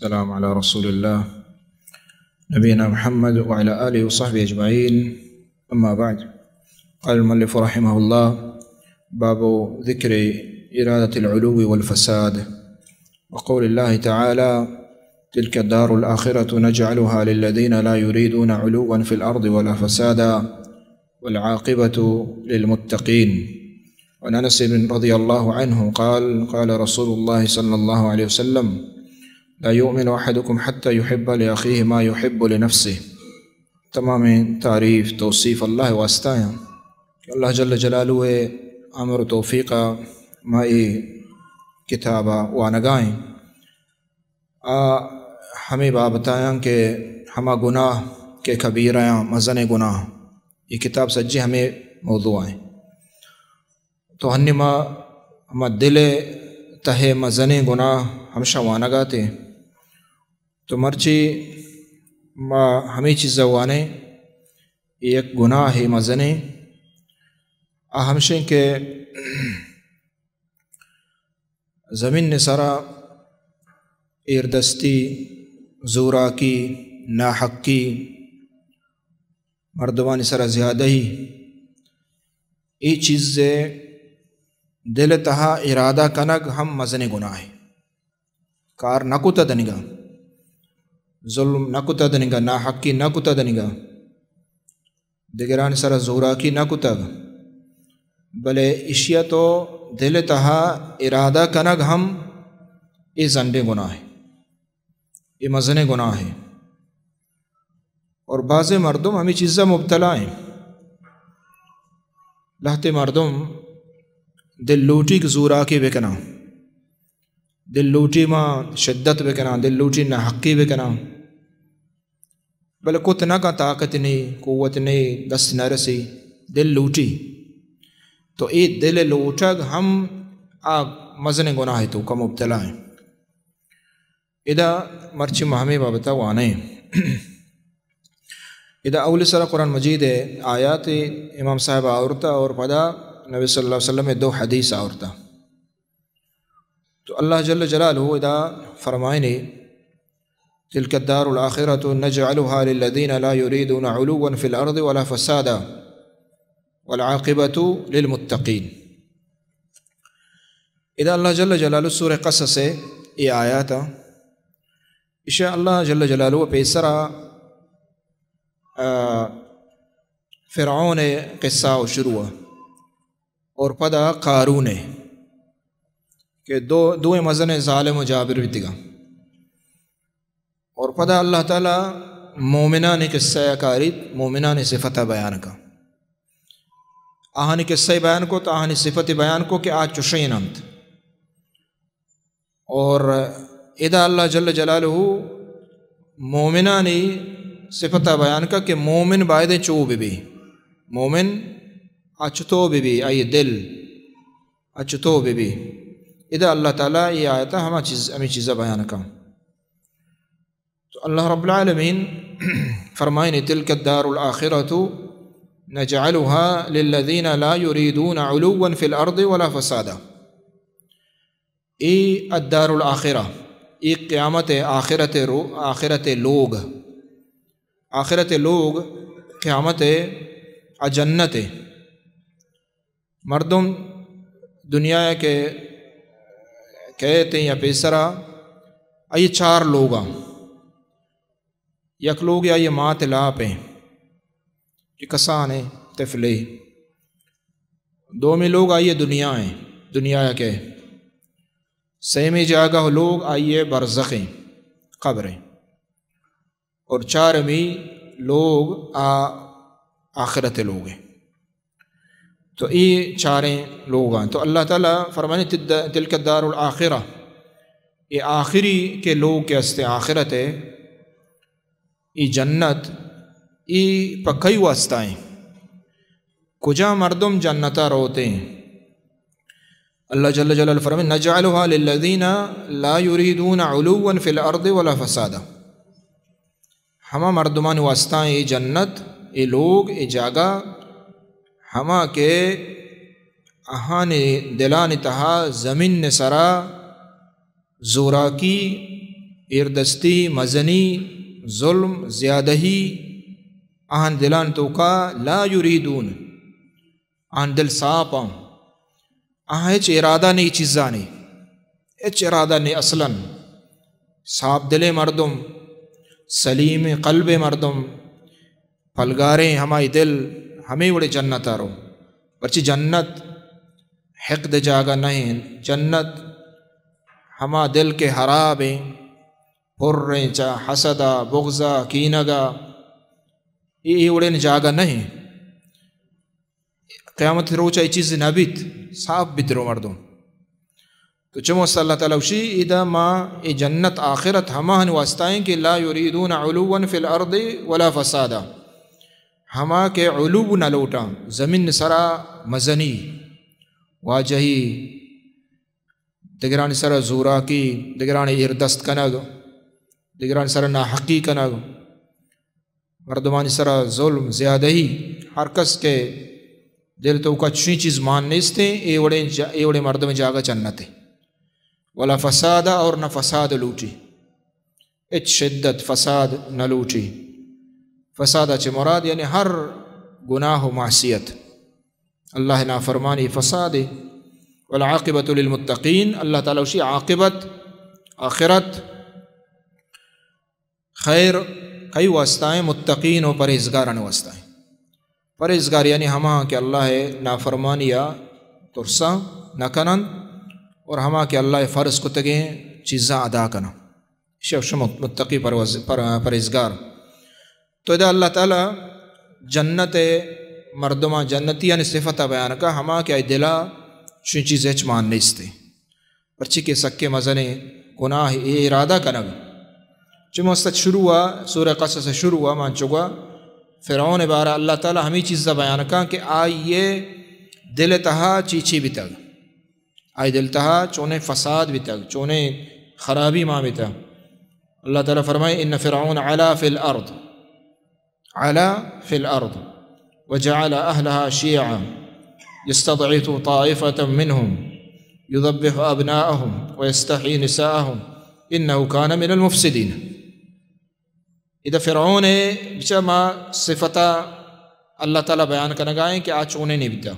السلام على رسول الله نبينا محمد وعلى آله وصحبه أجمعين. أما بعد، قال المؤلف رحمه الله: باب ذكر إرادة العلو والفساد، وقول الله تعالى: تلك الدار الآخرة نجعلها للذين لا يريدون علوا في الأرض ولا فسادا والعاقبة للمتقين. وعن أنس بن رضي الله عنه قال: قال رسول الله صلى الله عليه وسلم: لا يؤمن أحدكم حتى يحب لأخيه ما يحب لنفسه. تمامیں تعریف، توصیف اللہ ءِ واسطہ ایں کہ اللہ جل جلالہ ءِ امر و توفیق ءَ ما اے کتاب ءَ وانگا ایں۔ آ ہمے بابت ءَ ایں کہ ہما گناہ کہ کبیرہ ایں، مزنیں گناہ، اے کتاب سجیں ہمے موضوع ءَ ایں۔ تو ہنی ما ہما دل ءِ تہ ءَ مزنیں گناہ ہمشاں وانگا اتیں۔ تو مرچی ما ہمے چیز ءَ وانیں، اے یک گناہے مزنیں، آ ہمشیں کہ زمین ءِ سرا ایردستی، زوراکی، ناحقی، مردمانی سرا زیادہی، اے چیز ءِ دل ءِ تہا ارادہ کنگ ہم مزنیں گناہے۔ کار نہ کتہ دنیگا، ظلم نہ کتہ دنیگا، ناحقی نہ کتہ دنیگا، دگرانی سرا زوراکی نہ کتگ، بلے ایشی ءَ تو دل ءِ تہا ارادہ کنگ ہم اے زنڈیں گناہے، اے مزنیں گناہے۔ اور بعضے مردم ہمے چیز ءَ مبتلا ایں۔ لہتے مردم دل لوٹی کہ زوراکی بکناں، دل لوٹی ما شدت بکناں، دل لوٹی ناحقی بکناں، بلے کت نہ کن، طاقت نی، قوت نی، دست نہ رسی، دل لوٹی۔ تو اے دل لوٹگ ہم آ مزنیں گناہے توکا مبتلا ایں۔ ادا مرچی ما ہمے بابت ءَ وانیں۔ ادا اولی سرا قرآن مجید ءِ آیات امام صاحب آورتا اور پدا نبی صلی اللہ علیہ وسلم ءِ دو حدیث آورتا۔ تو اللہ جل جلالہ ادا فرمائنی: تلك الدار الآخرة نجعلها للذين لا يريدون علوا في الأرض ولا فسادا والعاقبة للمتقين۔ ادا اللہ جل جلالہ سورہ قصص ءِ اے آیات ءَ، ایشاں اللہ جل جلالہ پیسرا، آ، فرعون ءِ قصہ ءَ شروع ءَ اور پدا قارون ءِ کہ دو، دوئیں مزنیں ظالم و جابر بیتگاں۔ اور پدا اللہ تعالی مومنانی قصہ ءَ کاریت، مومنانی صفت ءَ بیان کن۔ آہانی قصہ ءَ بیان کو تو آہانی صفت ءَ بیان کو کہ آ چشین انت۔ اور ادا اللہ جل جلالہ مومنانی صفت ءَ بیان کا کہ مومن بایدیں چو بہ بی، مومن اچتو بہ بی، آئی دل اچتو بہ بی۔ ادا اللہ تعالی اے آیت ءَ ہما چیز، ہمے چیز ءَ بیان کا۔ تو اللہ رب العالمین فرمائنی: تلك الدار الآخرة نجعلها للذين لا يريدون علوا في الأرض ولا فسادا۔ اے الدار الآخرہ، اے قیامت ءِ آخرت ءِ رو-، آخرت ءِ لوگ، آخرت ءِ لوگ قیامت ءِ آ جنت ءِ۔ مردم دنیا ءَ کہ کئیت یا پیسرا، آئی چار لوگاں۔ یک لوگ آئی مات لاپ ایں کہ کسان ایں، طفلے۔ دومی لوگ آئی دنیا ایں، دنیا کہ۔ سیمی جاگہ لوگ آئی برزخ ایں، قبر ایں۔ اور چارمی لوگ آ آخرت لوگ ایں۔ تو اے چاریں لوگاں۔ تو اللہ تعالی فرمانی: تد-، تلك الدار الآخرة، اے آخری کہ لوگ کہ استے آخرت ءِ، اے جنت، اے پہ کئی واسطہ ایں؟ کجا مردم جنت ءَ روتیں؟ اللہ جل جلالہ فرمائے: نجعلها للذين لا يريدون علوا في الأرض ولا فسادا۔ ہما مردمانی واسطہ ایں اے جنت، اے لوگ، اے جاگہ، ہما کہ آہانی دلانی تہا زمین ءِ سرا زوراکی، ایردستی، مزنی، ظلم، زیادہی، آہن دلان توکا لا یریدون، آہن دل صاف آں، آہن ہچ ارادہ نے چیزانی، ہچ ارادہ نے اصلاً۔ صاف دلیں مردم، سلیم قلبیں مردم، پلگاریں ہمائی دل ہمے وڑے جنت ءَ رو۔ پرچی جنت حقد جاگہ نہ انت۔ جنت ہما دل کہ حراب انت، پر انت چہ حسد ءَ، بغض ءَ، کینگ ءَ، اے، اے وڑیں جاگہ نہ انت۔ قیامت روچ ءَ اے چیز نہ بیت، صاف بیت رو مردم۔ تو چمو است اللہ تعالیٰ گوشی، ادا ما اے جنت آخرت ہماہانی واسطہ ایں کہ لا یریدون علوا فی الارض ولا فسادا، ہما کہ علو نہ لوٹاں، زمین سرا مزنی، واجہی، دگرانی سرا زوراکی، دگرانی ایردست کنگ، دگرانی سرا ناحقی کنگ، مردمانی سرا ظلم، زیادہی، ہر کس کہ دل توکا چشیں چیز مان نیستیں، اے وڑیں جا-، اے وڑیں مردم جاگہ جنت ہے۔ ولا فسادا، اور نہ فساد لوٹی، ہچ شدت فساد نہ لوٹی۔ فسادا چہ مراد یعنی ہر گناہ و معصیت، اللہ نافرمانی، فساد۔ والعاقبۃ للمتقین، اللہ تعالیٰ گوشی عاقبت، آخرت، خیر کئی واسطہ ہیں؟ متقین و پرہیزگارانی واسطہ ہیں۔ پرہیزگار یعنی ہما کہ اللہ نافرمانی ءَ ترساں، نہ کننت، اور ہما کہ اللہ فرض کتگیں چیزاں ادا کناں۔ شف شمت متقی پرواز-، پر-، پرہیزگار۔ تو ادا اللہ تعالیٰ جنت مردماں، جنتیانی صفت بیان کا، ہما کہ آئی دلا چنین چیز ہچ مان نیستے۔ پرچی کہ سکیں مزنیں گناہ اے ارادہ کنگ۔ چمو است شروع ءَ، سورہ قصص شروع ءَ، من چگا فرعون بارہ اللہ تعالیٰ ہمیں چیز بیان کن کہ آئی دل تہا چی چی بیتگ، آئی دل تہا چونیں فساد بیتگ، چونیں خرابی ما بیتگ۔ اللہ تعالیٰ فرمائے، ان فرعون علا فی الارض، علا فی الارض وجعل اہلها شیعا یستضعف طائفة منهم یذبح ابناءهم ویستحی نساءهم انه کان من المفسدین۔ ادا فرعون بچا ما صفتا اللہ تعالیٰ بیان کنگائیں کہ آ چونے نہیں بیتا۔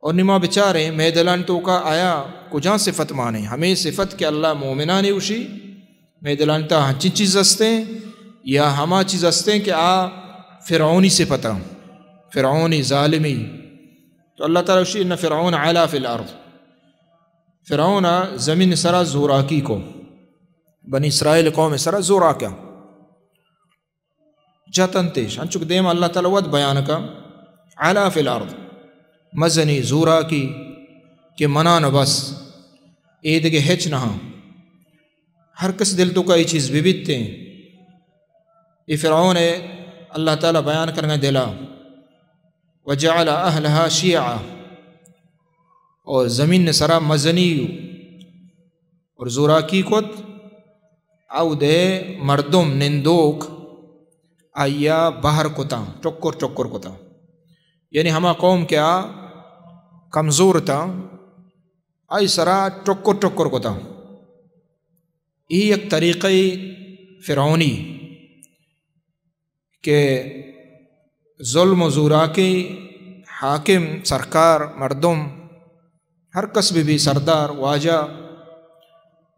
اور نی ما بچاریں، مئے دلانی توکا آیا کجام صفت مانے؟ ہمیں صفت کہ اللہ مومنانی اوشی، مئے دلانی تا ہنچین چیز ہستیں یا ہما چیز ہستیں کہ آ فرعونی صفتاں، فرعونی، ظالمی۔ تو اللہ تعالیٰ اوشی، ان فرعون علا فی الارض، فرعون زمین سرا زوراکی کو، بنی اسرائیل قوم سرا زوراکا جتنتش، انچو کہ دیم اللہ تعالیٰ وت بیان کا، علا فی الارض، مزنی زوراکی کہ منان بس، اے دگہ ہچ نہ۔ ہر کس دل توکا اے چیز ببیتیں۔ اے فرعون ہے، اللہ تعالیٰ بیان کرنا دلا، وجعل اہلها شیعا، اور زمین سرا مزنی اور زوراکی کت، اودے مردم نندوک آیا بہر کتاں، ٹکر ٹکر کتاں۔ یعنی ہما قوم کہ آ کمزور تاں، آئی سرا ٹکر ٹکر کتاں۔ ای یک طریقہ فرعونی کہ ظلم و زوراکی حاکم، سرکار، مردم، ہر کس بہ بی، سردار، واجہ،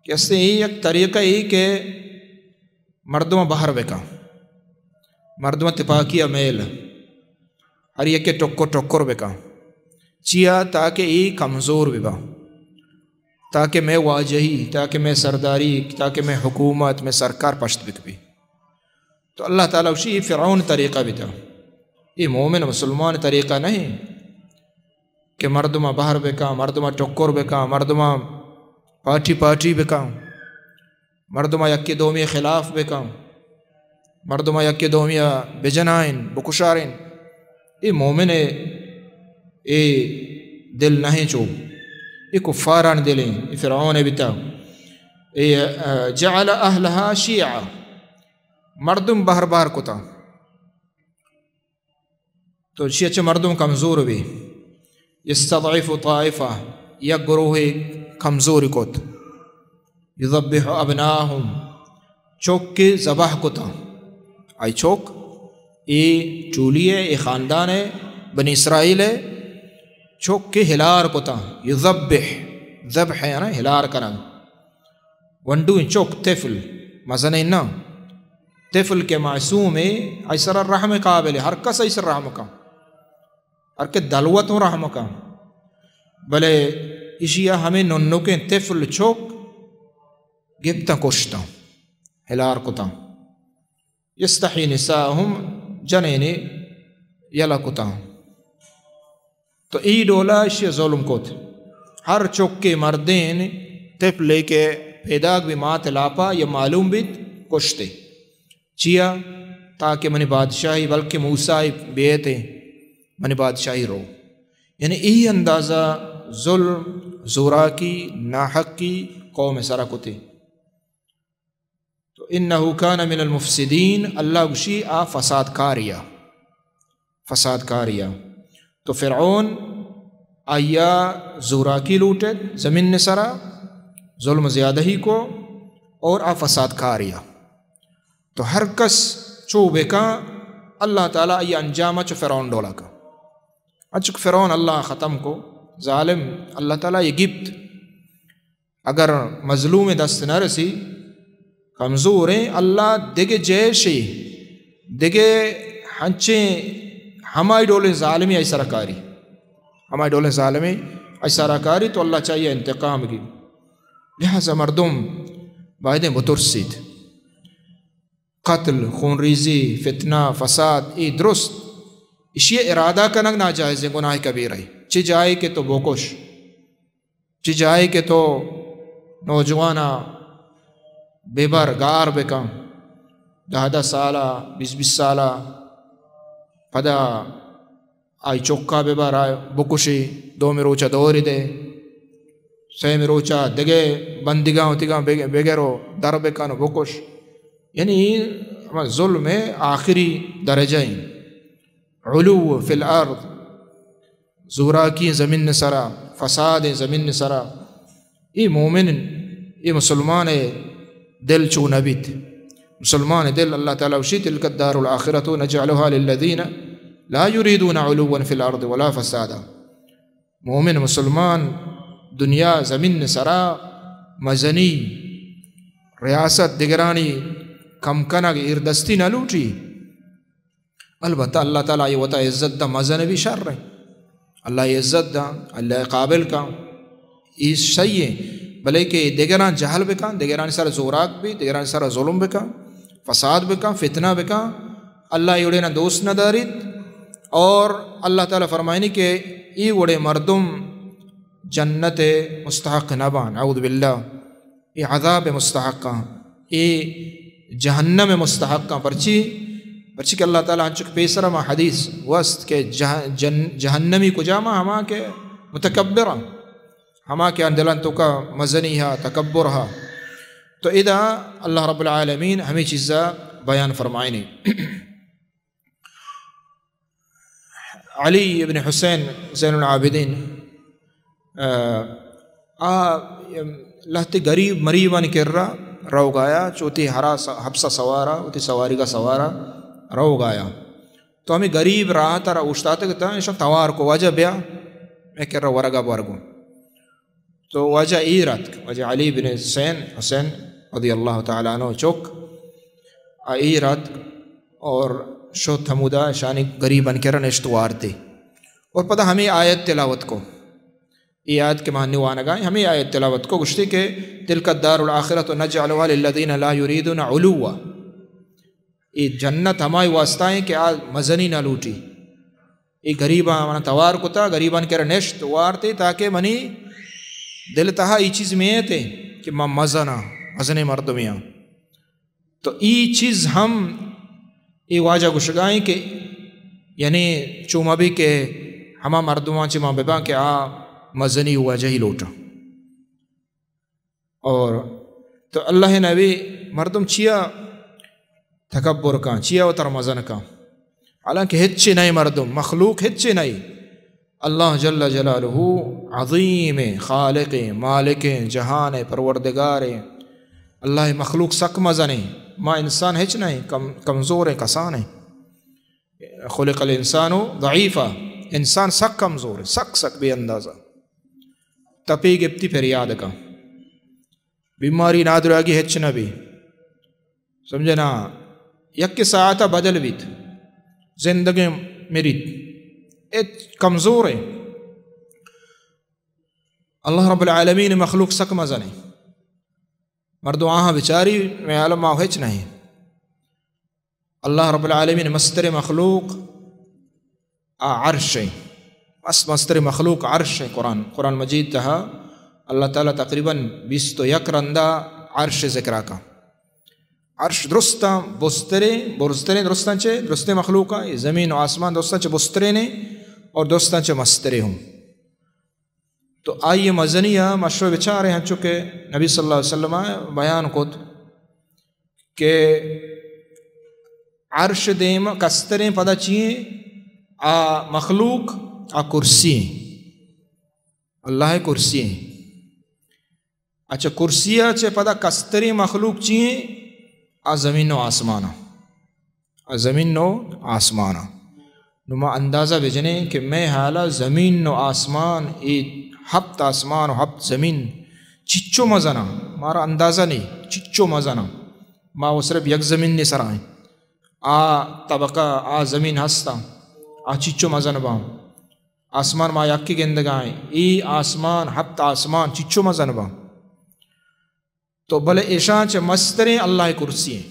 کہ استے اے یک طریقہ ای کہ مردم بہر بکن، مردم تپاکی میل، ہر یکے ٹکر ٹکر بکن۔ چیا؟ تاکہ ای کمزور ببا، تاکہ مئے واجہی، تاکہ مئے سرداری، تاکہ مئے حکومت، مئے سرکار پشت بکپی۔ تو اللہ تعالیٰ گوشی، اے فرعون طریقہ بیتا۔ اے مومن مسلمان طریقہ نہیں کہ مردماں بہر بکاں، مردماں ٹکر بکاں، مردماں پارٹی پارٹی بکاں، مردماں یکے دومی خلاف بکاں، مردماں یکے دومی بجنائن، بکشارن۔ اے مومن اے دل نہیں چو، اے کفاران دلیں، اے فرعون بیتا۔ اے، آ، جعل اہلہا شیعا، مردم بہر بہر کتا۔ تو چیا چہ مردم کمزور بی۔ یستضعف طائفہ، یک گروہے کمزوری کت۔ یذبح ابناءہم، چک کہ ذبح کتاں، آئی چک، اے ٹولی ءِ، اے خاندان ءِ، بنی اسرائیل ءِ چک کہ ہلار کتاں۔ یذبح، ذبح یعنی ہلار کنگ۔ ونڈویں چک، طفل، مزنیں نہ، طفل کہ معصوم ءِ، آئی سرا رحم قابل ءِ، ہر کس آئی سرا رحم کن، ہر کہ دلوت اوں رحم کن، بلے ایشی ءَ ہمے ننکیں طفل چک گپتاں کشتاں، ہلار کتاں۔ یستحی نساءہم، جنینے یلہ کتاں۔ تو ای ڈولا ایشی ظلم کت۔ ہر چکے مردین طفلے کہ پیداک بی مات لاپا یا معلوم بیت کشتے۔ چیا؟ تاکہ منی بادشاہی، بلکہ موسیٰ بیتے منی بادشاہی رو۔ یعنی ای اندازہ ظلم، زوراکی، ناحقی قوم سرا کتے۔ تو انہ کان من المفسدین، اللہ گوشی آ فساد کاریا، فساد کاریا۔ تو فرعون آیا زوراکی لوٹت زمین سرا، ظلم زیادہی کو اور آ فساد کاریا۔ تو ہر کس چو بکا، اللہ تعالی ای انجام چو فرعون ڈولا کا۔ اچک فرعون اللہ ختم کو، ظالم اللہ تعالی یہ گپت۔ اگر مظلوم دست نہ رسی، کمزوریں، اللہ دگہ جیشے، دگہ ہنچیں ہمائی ڈولیں ظالمی آئی سرا کاری، ہمائی ڈولیں ظالمی آئی سرا کاری، تو اللہ چاہیے انتقام گی۔ لہذا مردم بایدیں بترسیت۔ قتل، خون ریزی، فتنہ، فساد، ای درست، اشی ارادہ کنگ ناجائزیں گناہ کبیرہ۔ چی جائے کہ تو بکش، چی جائے کہ تو نوجوانا ببر، گار بکن، دہ دہ سالا، بیس بیس سالا، پدا آئی چکا ببر، آ بکشی، دومی روچا دوری دے، سیمی روچا دگہ بندگاں وتیگاں بگ-، بگر و در بکن و بکش۔ یعنی ہما ظلم آخری درجہ ایں۔ علو فی الارض، زوراکی زمین سرا، فساد زمین سرا۔ اے مومن، اے مسلمان دل چو نبیت۔ مسلمان دل، اللہ تعالی وشی، تلک الدار الآخرۃ نجعلها للذین لا یریدون علوا فی الارض ولا فسادا۔ مومن مسلمان دنیا زمین سرا مزنی، ریاست، دگرانی کم کنگ، ایردستی نہ لوٹی۔ البتہ اللہ تعالی آئی وتا عزت دا، مزن بھی شر ہے۔ اللہ عزت دا، اللہ قابل کا، ای صحیح ہے۔ بلے کہ دگران جہل بکن، دگران سر زوراک بھی، دگران سر ظلم بکن، فساد بکن، فتنہ بکن، اللہ ای وڑے نہ دوست نہ داریت۔ اور اللہ تعالی فرمائنی کہ ای وڑے مردم جنت مستحق نبان، اعوذ باللہ۔ اے عذاب مستحقاں، اے جہنم مستحقاں۔ پرچی؟ پرچی کہ اللہ تعالی انچک پیسر ما حدیث وست کہ جہ-، جن-، جہنمی کجاما؟ ہما کہ متکبراں، ہما کہ آن دلان توکا مزنی ہا، تکبر ہا۔ تو ادا اللہ رب العالمین ہمیں چیزا بیان فرمائنی۔ علی ابن حسین زین العابدین، آ، آ، لہتے گریب مریبانی کرا روگایا، چوتی ہرا س-، حبسہ سوارا، وتی سواریگا سوارا روگایا۔ تو ہمیں گریب راہ ترا اوشتاتگ تا، ایشاں توار کو، واجہ بیا، میں کرا ورگا بورگو۔ تو واجہ ایر اتک، واجہ علی بن حسین، حسین رضی اللہ تعالی عنہ چک، آ ایر اتک اور شت ہمودا شانی گریبان کرا نشت وارتی۔ اور پدا ہمیں آیت تلاوت کو۔ اے آیت کہ ما نی وانگا ایں، ہمیں آیت تلاوت کو، گوشتی کہ تلک الدار الآخرۃ نجعلها للذین لا یریدون علوا۔ اے جنت ہمائی واسطہ ایں کہ آ مزنی نہ لوٹی۔ اے گریباں منا توار کتا، گریبان کرا نشت وارتے تاکہ منی دل تہا ای چیز میتے کہ ما مزناں، مزنیں مردمے آں۔ تو ای چیز ہم اے واجہ گوشگائیں کہ یعنی چو مبی کہ ہما مردماں چہ ما بباں کہ آ مزنی واجہی لوٹاں۔ اور تو اللہ نبی، مردم چیا تکبر کن، چیا وتر مزن کن؟ حالانکہ ہچی نئے مردم، مخلوق ہچی نئے۔ اللہ جل جلالہ عظیم، خالق، مالک، جہان، پروردگار۔ اللہ ءِ مخلوق سک مزن ایں، ما انسان ہچ نہ ایں، کم، کمزور ایں، کسان ایں۔ خلق الانسان ضعیفا، انسان سک کمزور ایں، سک سک بے اندازہ۔ تپے گپتی پریاد کن، بیماری نادراہی ہچ نہ بی، سمجھے نا، یک ساعت بدل بیت، زندگیں مریت، اے کمزور ایں۔ اللہ رب العالمین ءِ مخلوق سک مزن ایں۔ مردم آہاں بچاری، مئے عالم ما ہچ نہ ایں۔ اللہ رب العالمین ءِ مستریں مخلوق آ عرش ایں۔ بس مستریں مخلوق عرش ایں۔ قرآن، قرآن مجید تہا اللہ تعالیٰ تقریباً بیست و یک رندا عرش ذکر کن۔ عرش درستاں بزتریں، برزتریں، درستاں چہ درستیں مخلوق ایں، زمین و آسمان درستاں چہ بزتریں ایں اور درستاں چہ مستریں ہوں۔ تو آئی مزنی ءَ ما شما بچاریں، ہنچو کہ نبی صلی اللہ علیہ وسلم ءَ بیان کت کہ عرش دیم کستریں پدا چی ایں؟ آ مخلوق، آ کرسی ایں۔ اللہ ءِ کرسی ایں۔ اچھا، کرسی ءَ چہ پدا کستریں مخلوق چی ایں؟ آ زمین و آسمان ایں۔ آ زمین و آسمان ایں۔ نوں ما اندازہ بجنیں کہ مئے حالا زمین و آسمان، اے ہپت آسمان و ہپت زمین چچو مزن ایں، مارا اندازہ نہ ایں، چچو مزن ایں۔ ما و صرف یک زمین ءِ سرا ایں۔ آ طبقہ، آ زمین ہستاں، آ چچو مزن باں۔ آسمان ما یکے گندگا ایں، اے آسمان، ہپت آسمان چچو مزن باں۔ تو بلے ایشاں چہ مستریں اللہ ءِ کرسی ایں۔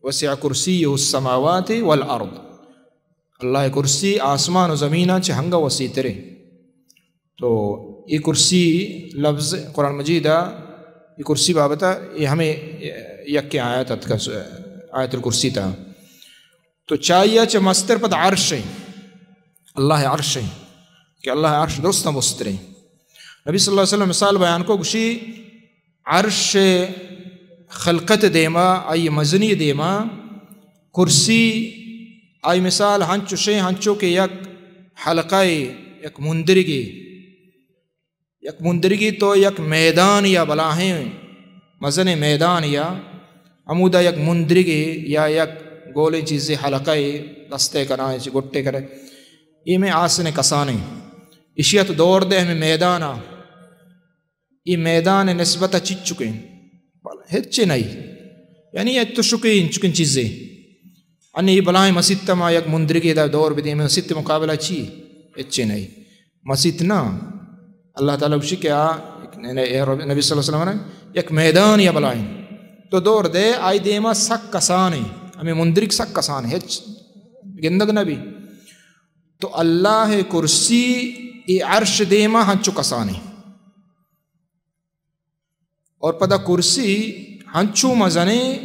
وسع کرسیہ السماوات والارض۔ اللہ ءِ کرسی آسمان و زمیناں چہ ہنگا وسیع تریں۔ تو اے کرسی لفظ قرآن مجید ءَ، اے کرسی بابت ءَ، اے ہمے یکیں آیت اتکا، آیت الکرسی تہا۔ تو چہ آئی ءَ چہ مستر پد عرش ایں، اللہ ءِ عرش ایں، کہ اللہ ءِ عرش درستاں بزتریں۔ نبی صلی اللہ علیہ وسلم مثال بیان کو، گوشی، عرش ءِ خلقت ءِ دیما، آئی مزنی ءِ دیما، کرسی، آئی مثال ہنچوش ایں، ہنچو کہ یک حلقہ ءِ، یک مندرگے، یک مندرگے تو یک میدان یا بلاہیں مزنیں میدان یا ہمودا یک مندرگے یا یک گولیں چیزے، حلقہ ءِ، دستے کنائیں، چی گٹے کنائیں، اے مئے آسن کسانیں۔ ایشی ءَ تو دور دے ہمے میدان ءَ، اے میدان ءِ نسبت ءَ چچکیں؟ بلے ہچ نہ ایں۔ یعنی اے تشکیں انچکیں چیزے۔ انی اے بلاہیں مسیت ءَ ما یک مندرگے دا دور بدیں، مسیت ءِ مقابلہ چی؟ ہچ نہ ایں۔ مسیت نہ۔ اللہ تعالیٰ گوشی کہ آ، نبی صلی اللہ علیہ وسلم نے یک میدان یا بلاہیں تو دور دے، آئی دیما سک کسانیں، ہمے مندرگ سک کسانیں، ہچ گندگ نہ بی۔ تو اللہ ءِ کرسی اے عرش دیما ہنچو کسانیں۔ اور پدا کرسی ہنچو مزنیں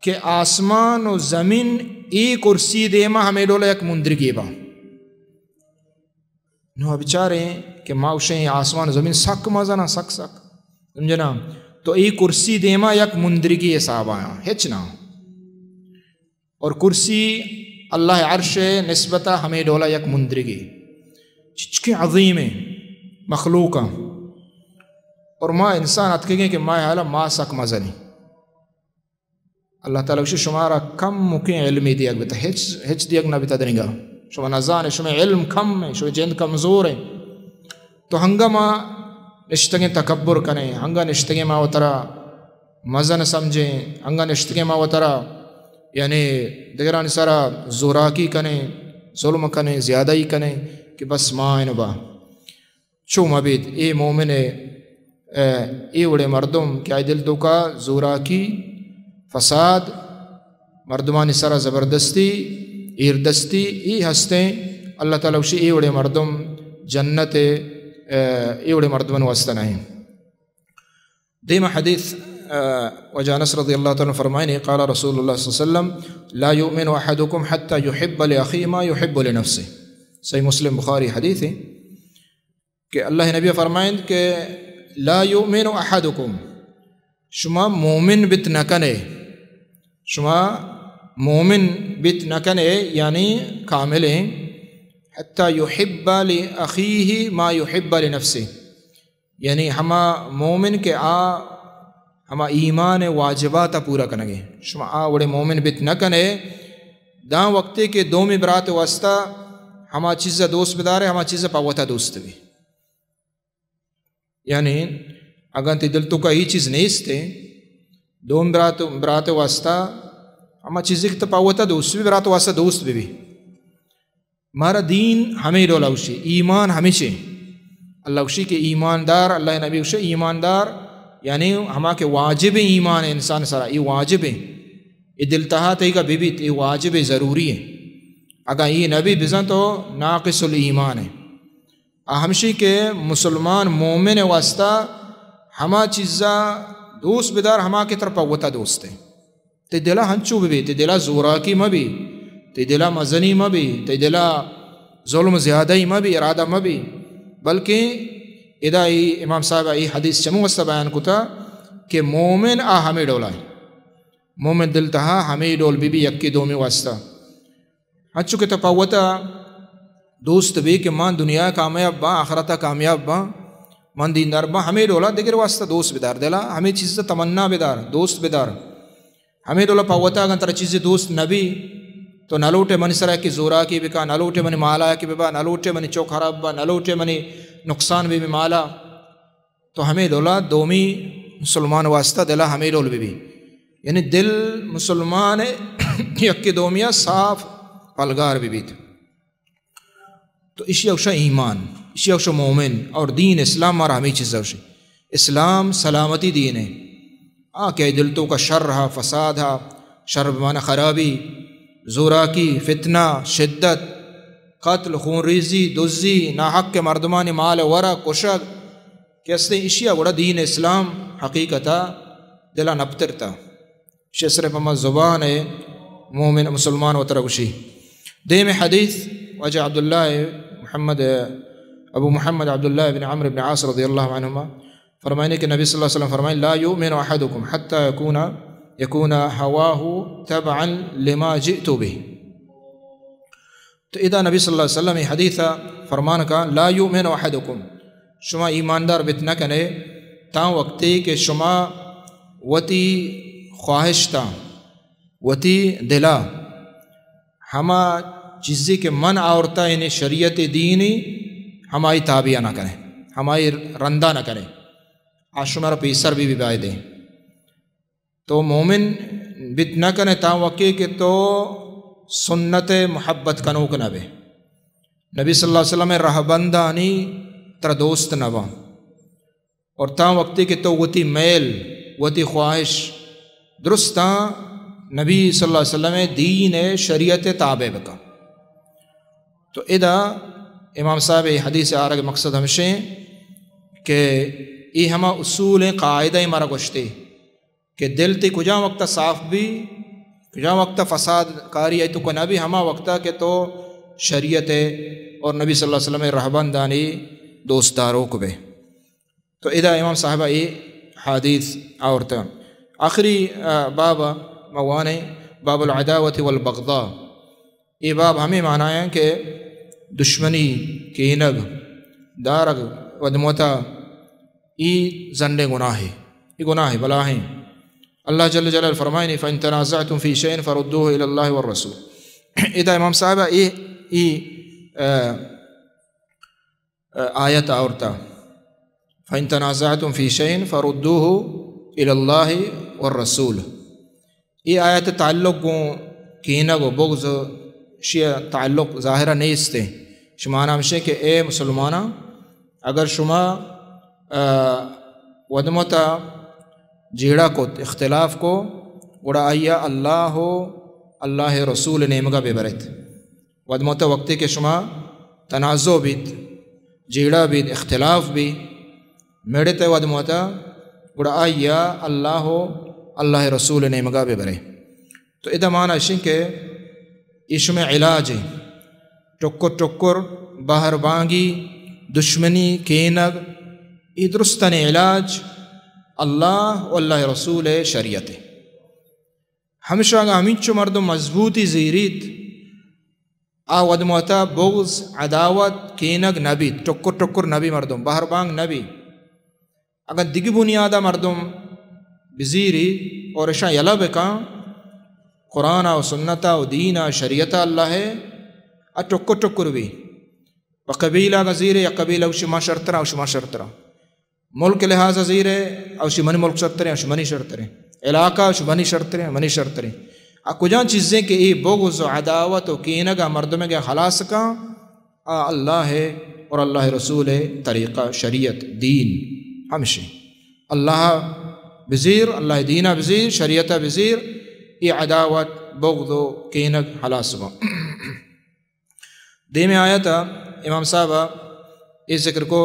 کہ آسمان و زمین اے کرسی دیما ہمے ڈولا یک مندرگے باں۔ نوں بچاریں کہ ما گوشیں آسمان و زمین سک مزناں، سک سک۔ سمجھے نا؟ تو اے کرسی دیما یک مندرگے حساب آیاں، ہچ نہ۔ اور کرسی اللہ عرش ءِ نسبت ءَ ہمے ڈولا یک مندرگے، چچکیں عظیمیں مخلوق ایں۔ اور ما انسان اتکگیں کہ ما حالا ما سک مزنیں۔ اللہ تعالیٰ گوشی، شمارا کمکیں علمے دیگ بتا، ہچ، ہچ دیگ نہ بتا دنگا۔ شما نزانے، شما علم کم ایں، شما جند کمزور ایں۔ تو ہنگا ما نشتگیں تکبر کنیں، ہنگا نشتگیں ما وترا مزن سمجھیں، ہنگا نشتگیں ما وترا یعنی دگرانی سرا زوراکی کنیں، ظلم کنیں، زیادہی کنیں کہ بس ما انوں با۔ چو مہ بیت، اے مومن ءِ، اے، اے وڑیں مردم کہ آئی دل توکا زوراکی، فساد، مردمانی سرا زبردستی، ایردستی، اے ہستیں۔ اللہ تعالیٰ گوشی اے وڑیں مردم جنت ءِ، اے، اے وڑیں مردمانی واسطہ نہ ایں۔ دیما حدیث، آ، واجہ انس رضی اللہ تعالیٰ عنہ فرمائنی، قال رسول اللہ صلی اللہ علیہ وسلم، لا يؤمن أحدكم حتى يحب لأخيه ما يحب لنفسه۔ صحیح مسلم، بخاری حدیث ایں۔ کہ اللہ نبی فرمائنت کہ لا یؤمن احدکم، شما مومن بیت نہ کنے، شما مومن بیت نہ کنے، یعنی کاملیں، حتی یحب لأخیہ ما یحب لنفسہ، یعنی ہما مومن کہ آ ہما ایمان ءِ واجبات ءَ پورا کنگ ءَ۔ شما آ وڑیں مومن بیت نہ کن ئے، داں وقتے کہ دومی برات ءِ واسطہ ہما چیز ءَ دوست بدار ئے، ہما چیز ءَ پہ وتا دوست بی۔ یعنی اگاں تئی دل توکا اے چیز نیست ایں، دومی برات، برات ءِ واسطہ ہما چیزے کہ تو پہ وتا دوست بی، برات ءِ واسطہ دوست بہ بی۔ مارا دین ہمے ڈول ءَ گوشی، ایمان ہمیش ایں۔ اللہ گوشی کہ ایماندار، اللہ ءِ نبی گوشی ایماندار، یعنی ہما کہ واجب ایں ایمان انسان ءِ سرا، اے واجب ایں۔ اے دل تہا تئیگا بہ بیت، اے واجب ایں، ضروری ایں۔ اگاں اے نہ بی بزاں تو ناقص الایمان ئے۔ آ ہمشی کہ مسلمان مومن ءِ واسطہ ہما چیزا دوست بدار، ہما کہ ترا پہ وتا دوست ایں۔ تئی دل ءَ ہنچو بہ بی، تئی دل ءَ زوراکی مہ بی، تئی دل ءَ مزنی مہ بی، تئی دل ءَ ظلم زیادہی مہ بی، ارادہ مہ بی، بلکیں ادا اے امام صاحب ءَ اے حدیث چمو واسطہ بیان کتا کہ مومن آ ہمے ڈولا ایں۔ مومن دل تہا ہمے ڈول بہ بی یکے دومی واسطہ۔ ہنچو کہ تو پہ وتا دوست بی کہ من دنیا ءَ کامیاب باں، آخرت ءَ کامیاب باں، من دیندار باں، ہمے ڈولا دگر واسطہ دوست بدار، دل ءَ ہمے چیز ءَ تمنا بدار، دوست بدار۔ ہمے ڈولا پہ وتا اگاں ترا چیزے دوست نہ بی، تو نہ لوٹ ئے منی سرا کہ زوراکی بکا، نہ لوٹ ئے منی مالا کہ ببا، نہ لوٹ ئے منی چک ہراب با، نہ لوٹ ئے منی نقصان بہ بی مالا۔ تو ہمے ڈولا دومی مسلمان واسطہ دل ءَ ہمے ڈول بہ بی۔ یعنی دل مسلمان ءِ یکے دومی ءَ صاف پلگار بہ بیت۔ تو اشی ءَ گوشاں ایمان، اشی ءَ گوشاں مومن، اور دین اسلام مارا ہمے چیز ءَ گوشی۔ اسلام سلامتی دین ایں۔ آ کہ دل توکا شر ہا، فساد ہا، شر بمانا خرابی، زوراکی، فتنہ، شدت، قتل، خون ریزی، دزی، ناحق مردمانی مال ءِ ورگ، کشگ، کہ استیں اشی ءَ گڑا دین اسلام حقیقت ءَ دل ءَ نپترتا۔ اشی ءَ سر پہ ما زبان ءَ مومن مسلمان وترا گوشی۔ دیم حدیث واجہ عبداللہ محمد، ابو محمد عبداللہ بن عمرو بن عاص رضی اللہ عنہما فرمائنے کہ نبی صلی اللہ علیہ وسلم فرمائے، لا یؤمن احدکم حتی یکون، یکون ہواہ تبعا لما جئت بہ۔ تو ادا نبی صلی اللہ علیہ وسلم اے حدیث ءَ فرمان کا، لا یؤمن احدکم، شما ایماندار بت نہ کنے تاں وقتے کہ شما وتی خواہش تا، وتی دلا ہما چیزے کہ من آورتا، یعنی شریعت دینی، ہمائی تابع نہ کنے، ہمائی رندا نہ کنے، آ شما را پیسر بہ بی بایدے۔ تو مومن بت نہ کنے تاں وقتے کہ تو سنت محبت کنوک نہ بے، نبی صلی اللہ علیہ وسلم رہبندانی ترا دوست نہ باں، اور تاں وقتے کہ تو وتی میل، وتی خواہش درستاں نبی صلی اللہ علیہ وسلم دین شریعت تابع بکن۔ تو ادا امام صاحب اے حدیث آرگ مقصد ہمشیں کہ اے ہما اصول قاعدہ مارا گوشتے کہ دل تی کجام وقت صاف بی، کجام وقت فساد کاری آئی توکا نہ بی، ہما وقت کہ تو شریعت اور نبی صلی اللہ علیہ وسلم رہبندانی دوست داروک بے۔ تو ادا امام صاحب اے حدیث آورتا۔ آخری، آ، باب موانے، باب العداوة والبغضاء۔ اے باب ہمے معنی ایں کہ دشمنی، کینگ، دارگ، ودموتا، اے زنڈیں گناہے، اے گناہے بلاہیں۔ اللہ جل جلالہ فرمائنی، فإن تنازعتم في شيء فردوه إلى الله والرسول۔ ادا امام صاحب اے، اے، آ، آیت آورتا، فإن تنازعتم في شيء فردوه إلى الله والرسول۔ اے آیت تعلق گوں کینگ و بغض، شی تعلق ظاہرہ نیست۔ شمانا ہمشیں کہ اے مسلماناں، اگر شما، آ، ودمتا جیڑا کت، اختلاف کو، گڑا آئیا اللہ و اللہ رسول نیمگا ببرت۔ ودموتا وقتے کہ شما تنازع بیت، جیڑا بیت، اختلاف بیت، مڑتے ودموتا، گڑا آئیا اللہ و اللہ رسول نیمگا ببرے۔ تو ادا معنی اشیں کہ اے شمے علاج ایں۔ ٹکر ٹکر، بہر بانگی، دشمنی، کینگ، اے درستانی علاج اللہ و اللہ رسول شریعت ایں۔ ہمشاگا ہمینچو مردم مضبوطی زیریت، آ ودموتا بغض، عداوت، کینگ نبیت، ٹکر ٹکر نبی مردم، بہر بانگ نبی۔ اگاں دگہ بنیادا مردم بزیری اور اشاں یلہ بکاں، قرآن و سنت و دین و شریعت اللہ ہے، ا ٹکر ٹکر بی۔ و قبیلہ گزیرے یا قبیلہ اوشی ما شرترا، اوشی ما شرترا۔ ملک لحاظ زیرے، اوشی منی ملک شرترے، اوشی منی شرترے۔ علاقہ اوشی منی شرترے، منی شرترے۔ ا کجان چیزیں کہ اے بغض و عداوت و کینگ ء مردم ء خلاص کاں، آ اللہ ء اور اللہ ء رسول ء طریقہ، شریعت، دین ہمشی۔ اللہ بزیر، اللہ ء دین ء بزیر، شریعت ء بزیر، اے عداوت، بغض و کینگ ہلاس باں۔ دیمے آیت ء امام صاحب ء اے ذکر کو،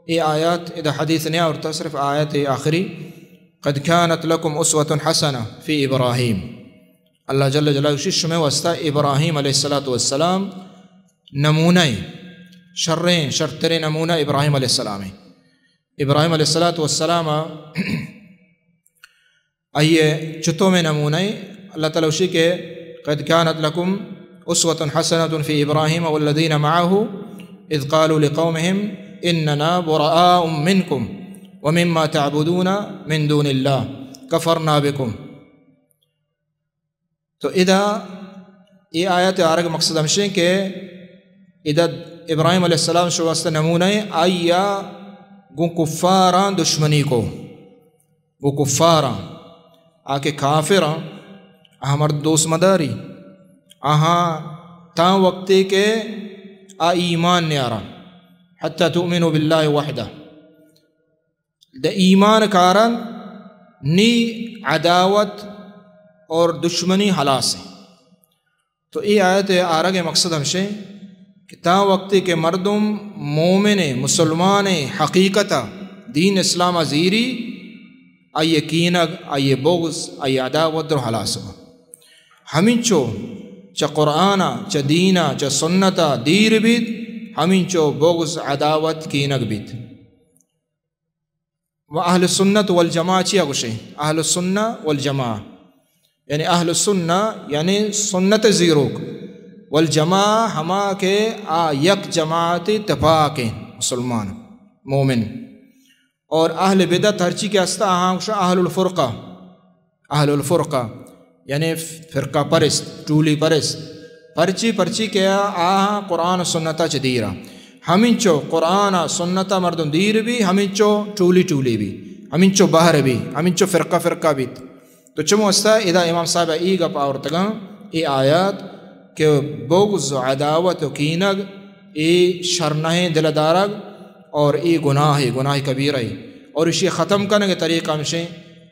اے آیت ادا حدیث نیا اور صرف آیت آخری، قد كانت لكم أسوة حسنة في إبراهيم۔ اللہ جل جلالہ گوشی، شمے واسطہ ابراہیم علیہ الصلوۃ والسلام نمونہ ایں، شریں، شرتریں نمونہ ابراہیم علیہ السلام ایں۔ ابراہیم علیہ الصلوۃ والسلام ء آئی ء چتو میں نمونہ ایں۔ اللہ تعالی گوشی کہ قد كانت لكم أسوة حسنة في إبراهيم والذين معه إذ قالوا لقومهم إننا براء منكم ومما تعبدون من دون الله كفرنا بكم۔ تو ادا اے آیت آرگ مقصد ہمشیں کہ ادا ابراہیم علیہ السلام شو واسطہ نمونہ ایں، آئی ء گوں کفاراں دشمنی کو، گوں کفاراں، آ کہ کافراں، آ مرد دوست مداری، آہاں تاں وقتے کہ آ ایمان نیاراں، حتی تؤمنوا باللہ وحدہ۔ دے ایمان کارن نی عداوت اور دشمنی ہلاس ایں۔ تو اے آیت آرگ مقصد ہمشیں کہ تاں وقتی کہ مردم مومن، مسلمان، حقیقت دین اسلام زیری، آئی کینگ، آئی بغض، آئی عداوت در ہلاس ہو۔ ہمینچو چہ قرآن، چہ دین، چہ سنت دیر بیت، ہمینچو بغض، عداوت، کینگ بیت۔ و اہل سنت والجماعہ چیا گوشیں؟ اہل السنہ والجماعہ، یعنی اہل السنہ یعنی سنت زیروک، والجماعہ ہما کہ آ یک جماعت تپاک ہیں، مسلمان، مومن۔ اور اہل بدعت ہرچی کہ ہستا، آہاں گوشاں اہل الفرقہ۔ اہل الفرقہ یعنی فرقہ پرست، ٹولی پرست۔ پرچی، پرچی کہ آہاں قرآن و سنتا چہ دیرا۔ ہمینچو قرآن و سنتا مردم دیر بی، ہمینچو ٹولی ٹولی بی، ہمینچو بہر بی، ہمینچو فرقہ فرقہ بیت۔ تو چمو استا ادا امام صاحب ای گپ آورتگاں، ای آیات کہ بغض و عداوت و کینگ اے شر نہ ایں دل دارگ اور اے گناہ ایں، گناہ کبیرہ ایں۔ اور اشی ختم کنگ طریقہ ہمشیں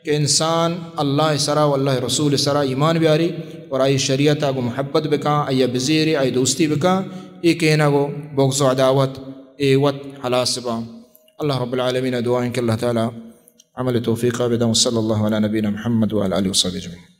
کہ انسان اللہ سرا و اللہ رسول سرا ایمان بیاری اور آئی شریعت کو محبت بکاں، آئی بزیری، آئی دوستی بکاں، اے کینگ و بغض و عداوت اے وت ہلاس باں۔ اللہ رب العالمین دعائیں کہ اللہ تعالی عمل توفیقہ بداں۔ صلی اللہ علی نبینا محمد وعلی آلہ وصحبہ اجمعین۔